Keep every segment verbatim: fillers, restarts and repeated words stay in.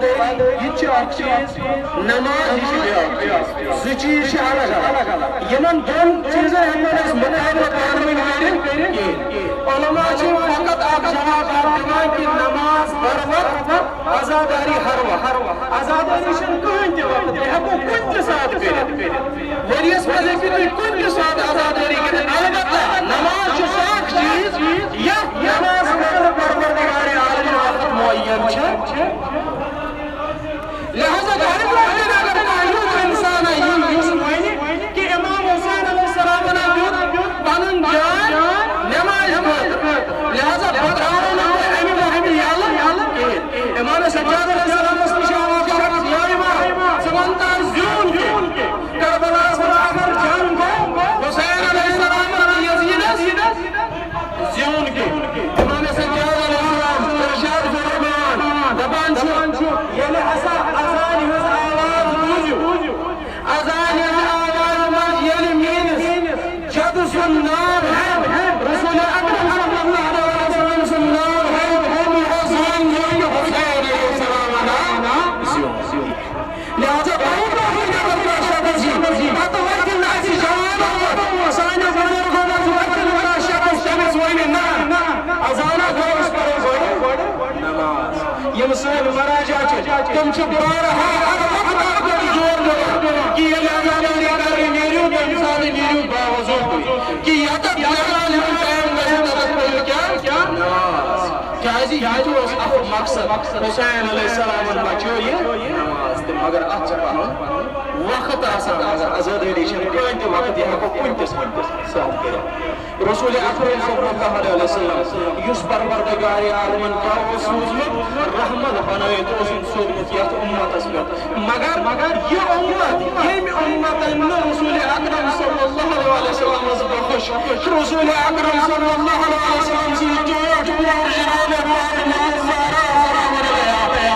یہِ تہِ چھُ اکھ چیٖز، نماز یہِ چھُ بیٛاکھ چیٖز۔ زٕ چیٖز چھِ الگ الگ۔ یِمن دۄن چیٖزن ہٮ۪کو نہٕ أسۍ مقابلہٕ پانہٕ ؤنۍ کٔرِتھ کِہیٖنۍ۔ علماء چھِ فقط اکھ جواب دِوان کہِ نماز بر وقت، عزاداری ہر وقت۔ عزاداری چھَنہٕ کٕہٕنۍ تہِ وقت، یہِ ہٮ۪کو کُنہِ تہِ ساتہٕ کٔرِتھ۔ ؤریَس منٛز ہیٚکِو تُہۍ کُنہِ تہِ ساتہٕ عزادٲری کٔرِتھ۔ البتہ نماز چھُ سُہ اکھ چیٖز، یَتھ نماز خٲطرٕ پروردگار عالمَن وقت معین چھُ۔ لہذا گرِ برونٛہہ کَنہِ اگر کانٛہہ یُتھ اِنسان آسہِ، یُس وَنہِ کہِ امام حسین علیہ السلامَن دیُت پَنُن جان نمازِ خٲطرٕ، لہذا پَتہٕ آو نہٕ اَمہِ وقتہٕ یَلہٕ کِہیٖنۍ۔ امام سجاد علیہ السلامَس نِش آو اکھ شخص، یا امام، ژٕ وَن تہٕ زیوٗن کیٛاہ؟ کربلاہَس منٛز اگر جنگ گوٚو، حسین علیہ السلام تہٕ یزیدس زیوٗن کیٛاہ؟ امام سجاد علیہ السلام ارشاد فرمان، دپان چھُ، ییٚلہِ ہسا اذانہِ ہٕنٛز آواز بوٗزِو، اذانہِ ہٕنٛز آواز منٛز ییٚلہِ میٲنِس جدٕ سُنٛد ناو ہٮ۪مہٕ، رسول اکرم صلی اللہ علیہ وسلم سُنٛد ناو ہٮ۪مہٕ، ہٮ۪مہٕ، یہِ حسین علیہ السلام عنا زیوٗن۔ لہذا بہٕ برونٛہہ کُن اگر کانٛہہ شخص یی، پتہٕ وۄتھِ نہٕ اَسہِ جوانو منٛز، سانیو بُزرگو منٛز وۄتھِ نہٕ کانٛہہ شخص تٔمِس وَنہِ، نہ، اذانا گوٚو، أسۍ پَرو گۄڈٕ نماز۔ یِم سٲنۍ مراجع چھِ، تِم چھِ بارہا ہر وقتہٕ اَتھ پٮ۪ٹھ زور دِوان کہِ ییٚلہِ عزادٲری کَرٕنۍ نیرِو، تَمہِ ساتہٕ نیرِو باوضوٗ پٲٹھۍ، کہِ یَتَتھ نمازِ ہُنٛد ٹایم گژھِ، تَتَتھ پٔرِو کیٛاہ؟ نماز۔ کیٛازِ یہِ تہِ اوس اَکھ مقصد، حسین علیہ السلامَن بچٲو یہِ نماز تہِ، مگر اَتھ چھِ پَنُن وقت آسان، مگر عزادٲری چھَنہٕ کٕہٕنۍ تہِ وقت، یہِ ہٮ۪کو کُنہِ تہِ ساتہٕ کٔرِتھ۔ رسول اکرم صلی اللہ علیہ وسلم، یُس پروردگار عالمن کیٛاہ اوس سوٗزمُت، رحمت بنٲوِتھ اوسُن سوٗزمُت یتھ امتس پٮ۪ٹھ۔ مگر، مگر یہِ امت، ییٚمہِ امتن نہٕ رسول اکرم صلی اللہ علیہ وسلمس بخش، رسول اکرم صلی اللہ علیہ وسلم سٕنٛز ٹوٹھ پوٗر جناب فاطمہ الزہرا سلام علیہا۔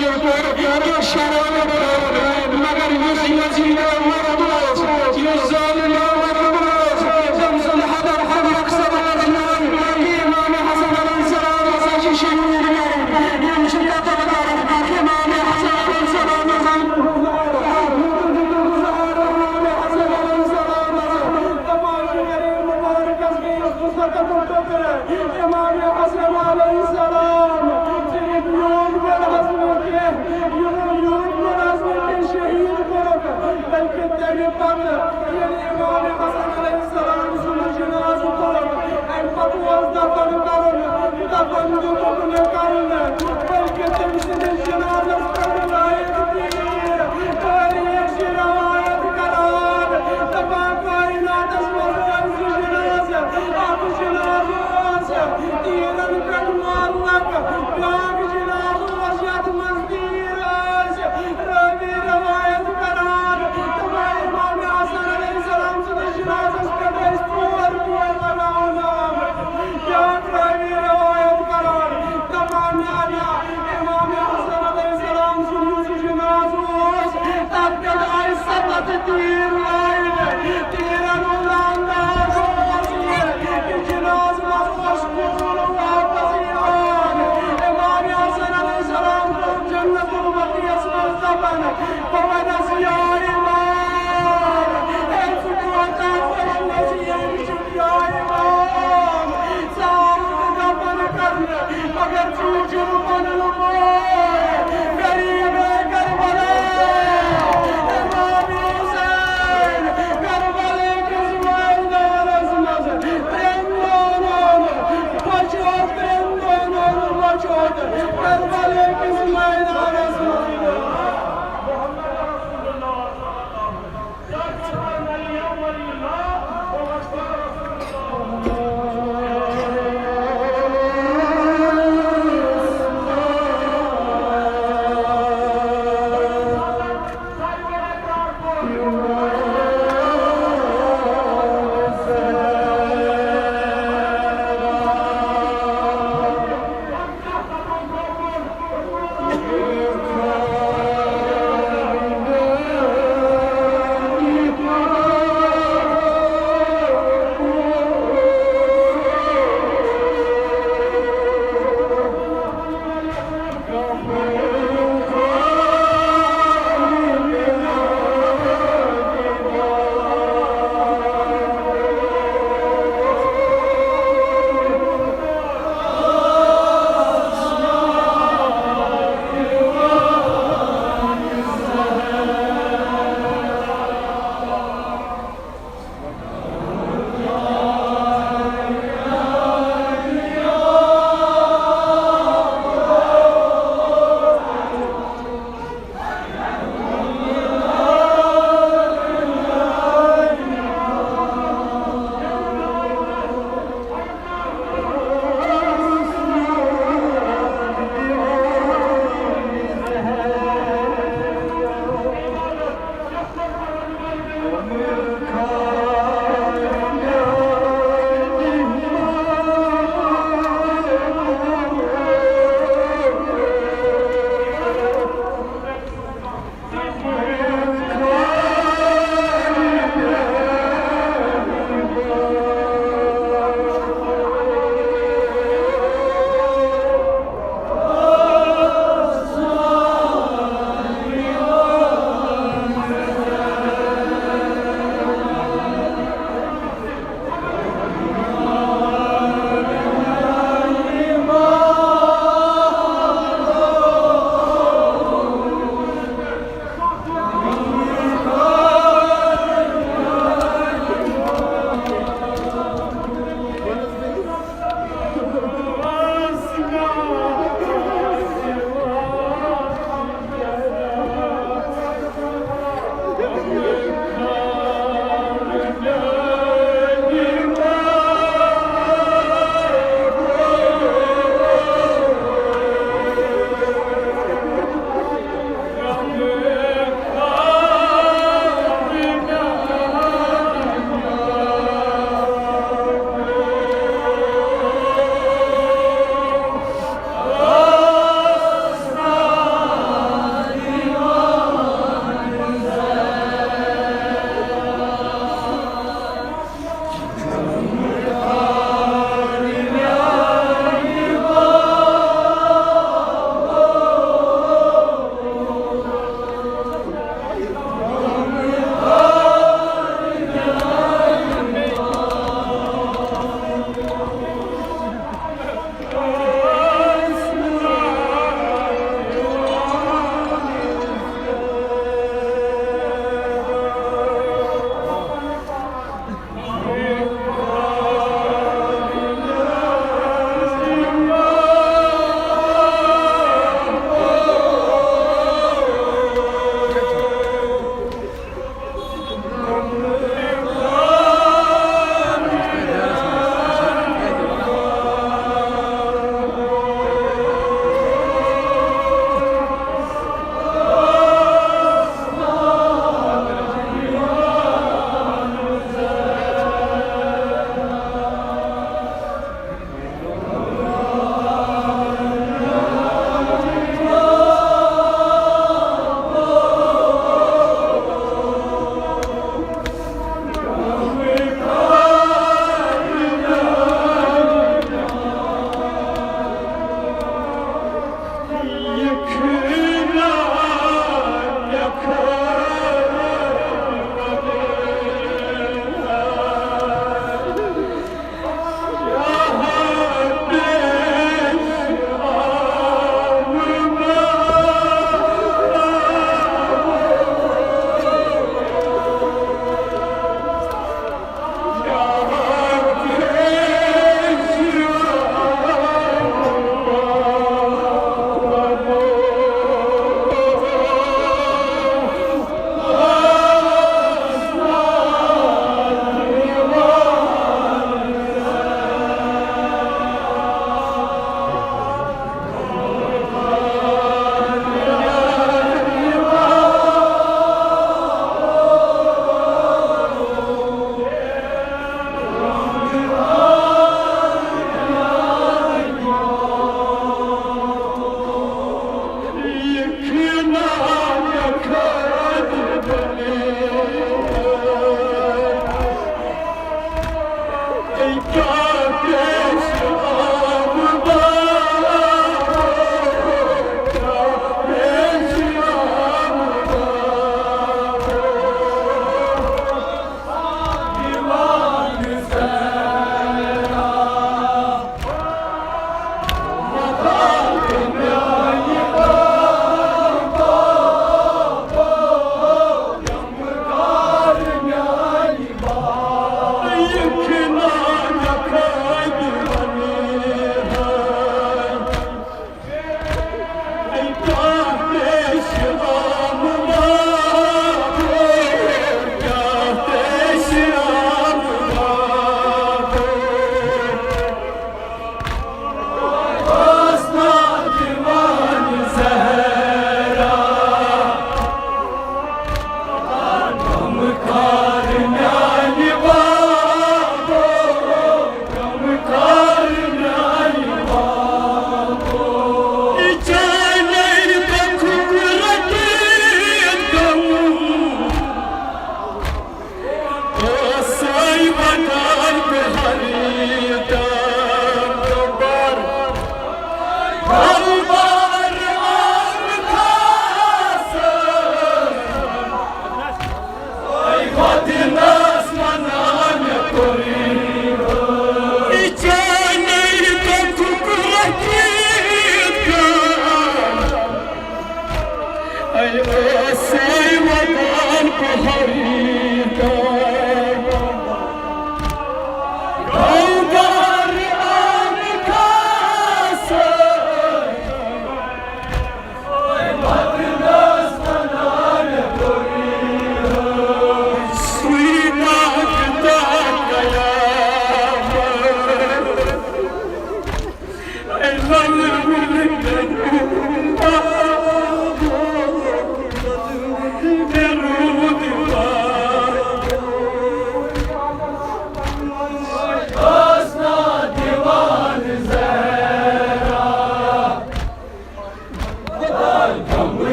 کینٛہہ شرارت کٔر، مگر یُس یزیٖدَو مُرِد اوس، یُس ظٲلِم مُرِد اوس، تٔمۍ سُنٛد حدر حدر اکثر کرناوُن۔ امام حسن علیہ السلام ہسا چھِ شہید کرٕنۍ، یِم چھِ قتل کرٕنۍ۔ امام حسن علیہ السلام ہسا دپان چھِ، میرے مبارکس گٔیَس دُسَتَتھ ٹُکرٕ۔ امام حسن علیہ السلام صرف یوٗت گوٚو نہٕ کینٛہہ، یوٗت، یوٗت گوٚو نہٕ کینٛہہ، شہید کوٚرُکھ، بلکہِ تَمہِ پتہٕ ییٚلہِ امام حسن علیہ السلام سُنٛد جنازٕ کوٚرُکھ، اَمہِ پتہٕ اوس دفن کرُن، دفن دیُتُکھ نہٕ کرنہٕ، بلکہِ تٔمۍ سٕنٛدِس جنازس پٮ۪ٹھ لٲگۍ تیٖر۔ تٲریٖخ چھِ روایت کران، دپان کائناتس منٛز ٲسۍ زٕ جنازٕ، اکھ جنازٕ اوس تیٖرن پٮ۪ٹھ معلق، بیٛاکھ جنازٕ اوس یتھ منٛز تیٖر ٲسۍ۔ رٲوی روایت کران، دپان امام حسن علیہ السلام سٕنٛدِس جنازس پٮ۪ٹھ ٲسۍ ژور تیٖر لگاونہٕ آمٕتۍ۔ بیٛاکھ رٲوی روایت کران، دپان نہ، نہ، امام حسن علیہ السلام سُنٛد یُس جنازٕ اوس، تتھ پٮ۪ٹھ آیہِ ستتھ تیٖر لاینہٕ۔ تیٖرن ہُنٛد انداز اوس یہِ، یہِ جنازٕ منٛز اوس کُن واپس یِوان۔ امام حسن علیہ السلام گوٚو جنت البقیعس منٛز دفن۔ بہٕ ونس، یا امام، ہے، ژٕ کوتاہ خوش نصیب چھُکھ، یا امام۔ ژٕ آوُکھ دفن کرنہٕ، مگر ژٕ وُچھُن پنُن مول، غریب کربلا، امام حسین، کربلا کِس میدانس منٛز ترٛٮ۪ن دۄہن بچوو، ترٛٮ۪ن دۄہن بچوو، کربلا کِس میدانس منٛز۔